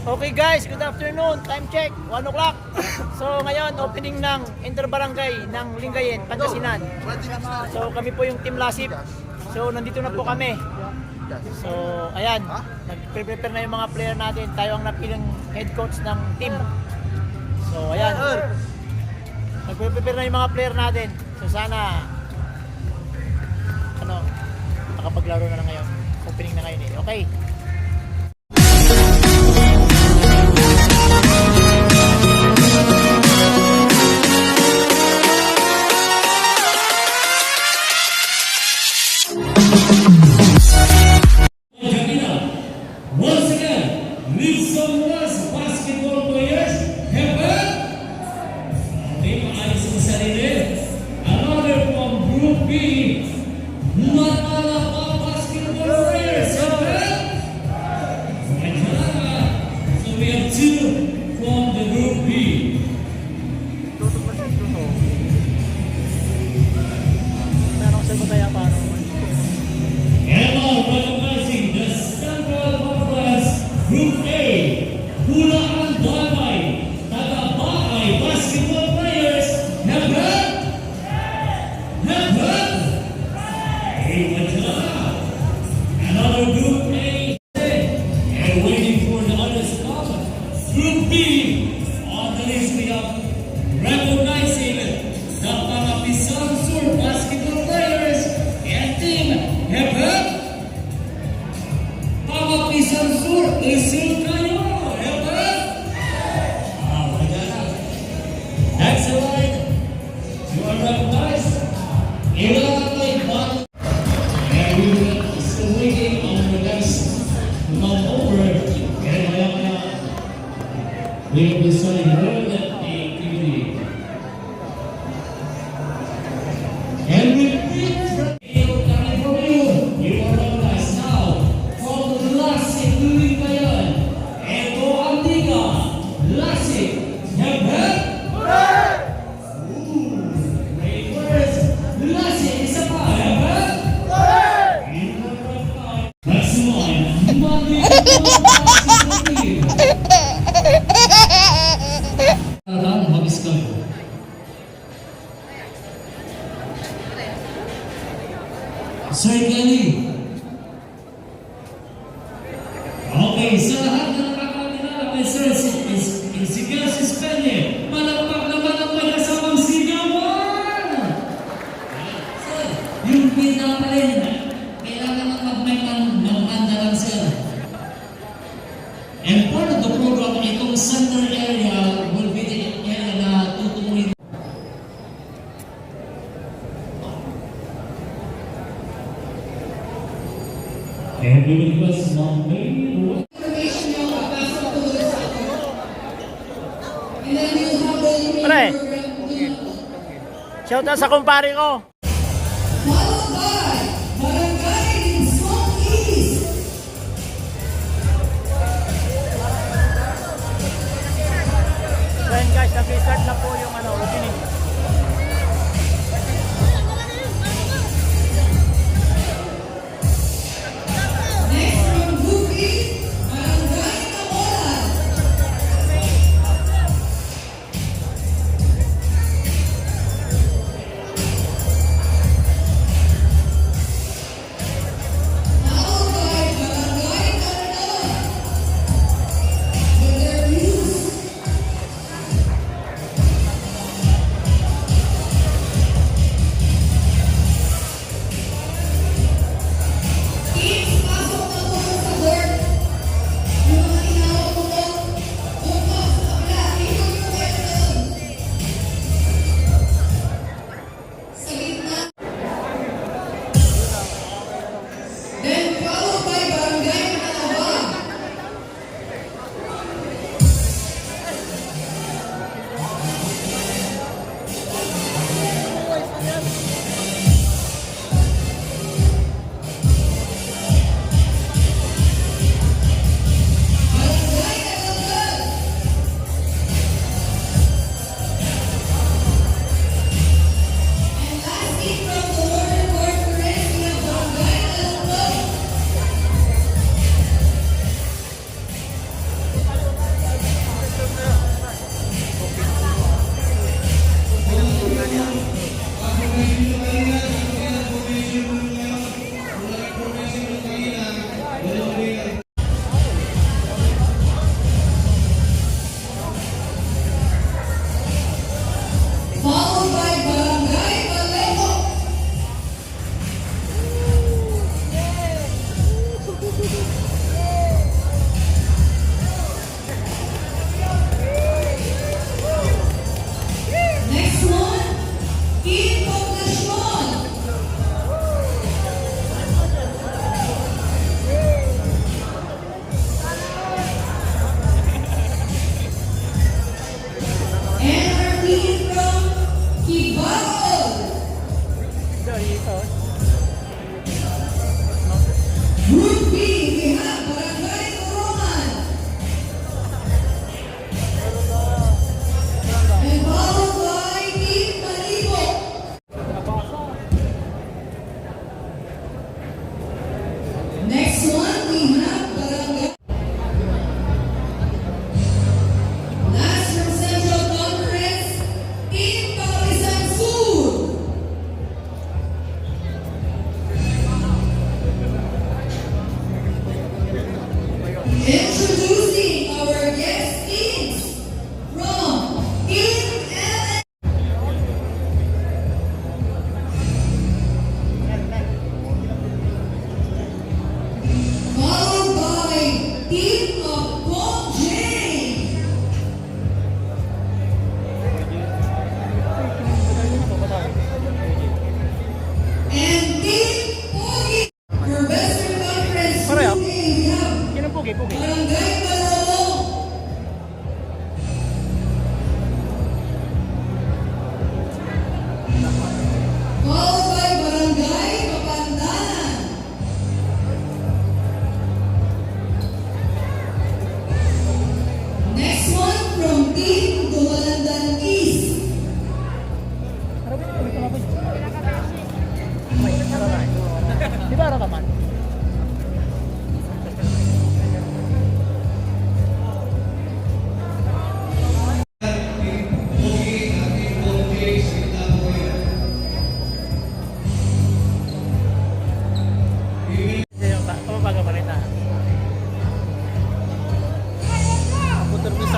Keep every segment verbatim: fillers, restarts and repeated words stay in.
Okay guys, good afternoon. Time check, one o'clock. So ngayon, opening ng Interbarangay ng Lingayen, Pangasinan. So kami po yung Team Lasip. So nandito na po kami. So ayan, nagpe-prepare na yung mga player natin. Tayo ang napiling head coach ng team. So ayan, nagpe-prepare na yung mga player natin. So sana, ano, makapaglaro na lang ngayon. Opening na ngayon eh. Okay. Once again, Libsam West basketball players have a, okay, maayos ang sarili. Another from Group B, Matalaba basketball players have a, so we have two from the Group B. Tutok na sa ito, no? Tanong sa ko kaya paano? And now, recognizing the Central Conference Group A, Bulacan Baybay, taga Baay basketball players, have a, have a, hey, what's up? Another Group A. And waiting for the others to come. Group B, on the list we have recognizing the Pangapisan Sur basketball players and team Hebron. Pangapisan Sur, isil kayo, Hebron. Ah, wala na. Next in line, you are recognized. Ilalagay ba And we will be still waiting on the next round over. And maya-maya, we will be starting with the activity. And we repeat, coming from you, you are recognized now from Lasik, Lingayen. Eto ang Liga, Lasik, Hebron. Sir Kelly. Okay, sa lahat na nakakakilala kay Sir, si, si, si Sir Sispeñe, palakpak naman ang may kasamang sigawan! Sir, yung pinapalin, kailangan lang mag-, may man-, magmanda lang, sir. And part of the program, itong center area will be the area na tutuloy. And we request Ma'am May Ruiz. Pre, shout out sa kumpare ko. Followed by Barangay Libsam East. So yun guys, nag-start na po yung ano, opening. Next from Group E, Barangay Tabolan.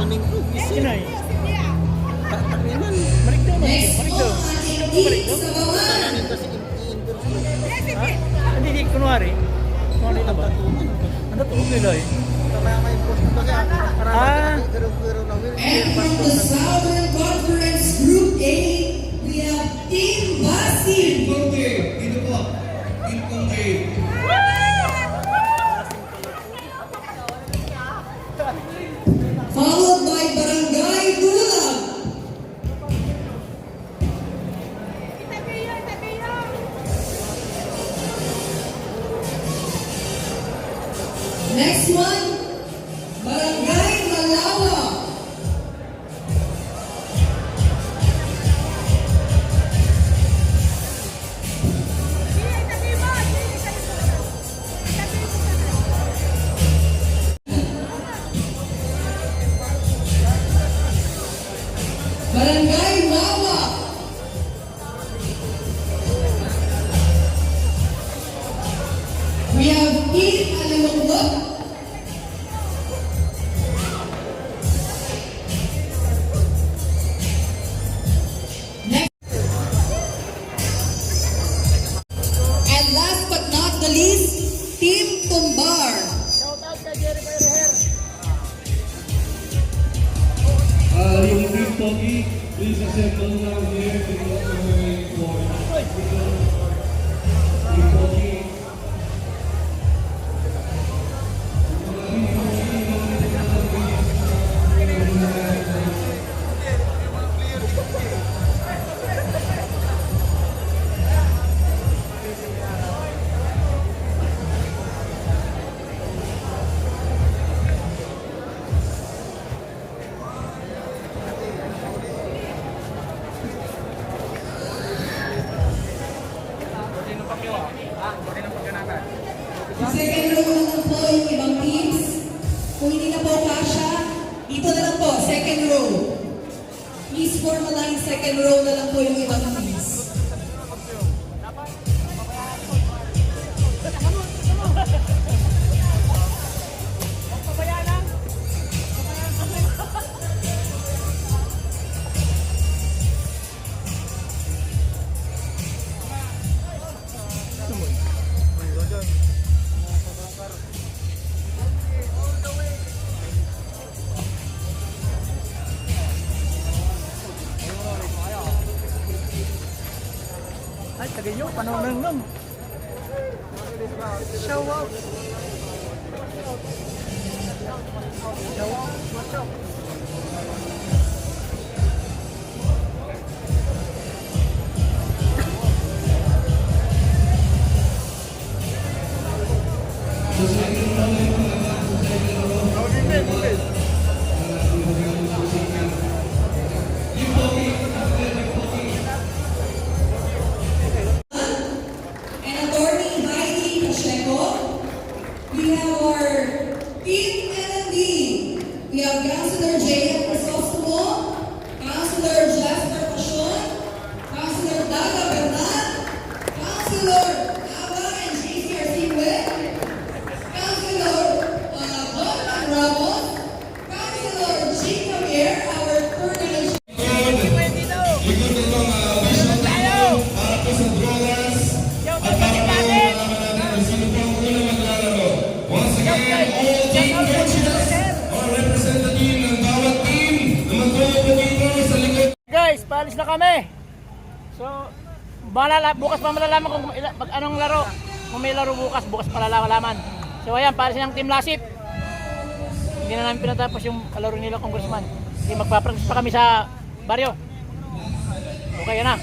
Inay. Marigdaw, marigdaw, marigdaw. Marigdaw? Kasi in-, in-endorse ko. Ha? Hindi, di, kunwari. Kunwari na ba? Ang totoo, okay, Loy. Tama, may post ko kasi, ah, para Ah. magkakaroon-karoon ng wheelchair, And from the Southern Conference Group A, we have Team Basil. Team Conte, dito po. Team Conte. Followed by Barangay Bulag. Next one, Barangay Malawa. Barangay Wawa. We have Team Alimanggot. Next. And last but not the least, Team Tumbar. Shout out kay Jerry Boy Reher. Uh, yung Team Pogi, please assemble now here. Team Pogi. Second row na lang po yung ibang teams. Kung hindi na po kasya, dito na lang po, second row. Please form a line, second row na lang po yung ibang teams. Ay, tagay nyo, panonongnong. Shout out. Shout out. What's up? And Attorney Heidi Pacheco. We have our Team N N D. We have Councilor J F Crisostomo, Councilor Jasper Pasion, Councilor Daga Bernal, Councilor Ava and J C R C Win, Councilor, uh, Don Ramos, Councilor Jing Javier, our tour guide. Likod ng mga official tayo, para po sa drawers, at para po malaman natin kung sino po ang unang maglalaro. Once again, all team coaches or representative ng bawat team na magtuloy po dito sa likod. Guys, paalis na kami. So, malala-, bukas pa malalaman kung ila-, pag anong laro. Kung may laro bukas, bukas palalaman. So, ayan, paalis na ang Team Lasip. Hindi na namin pinatapos yung kalaro nila, Congressman. Sige, magpa-practice pa kami sa baryo. Okay, yan na.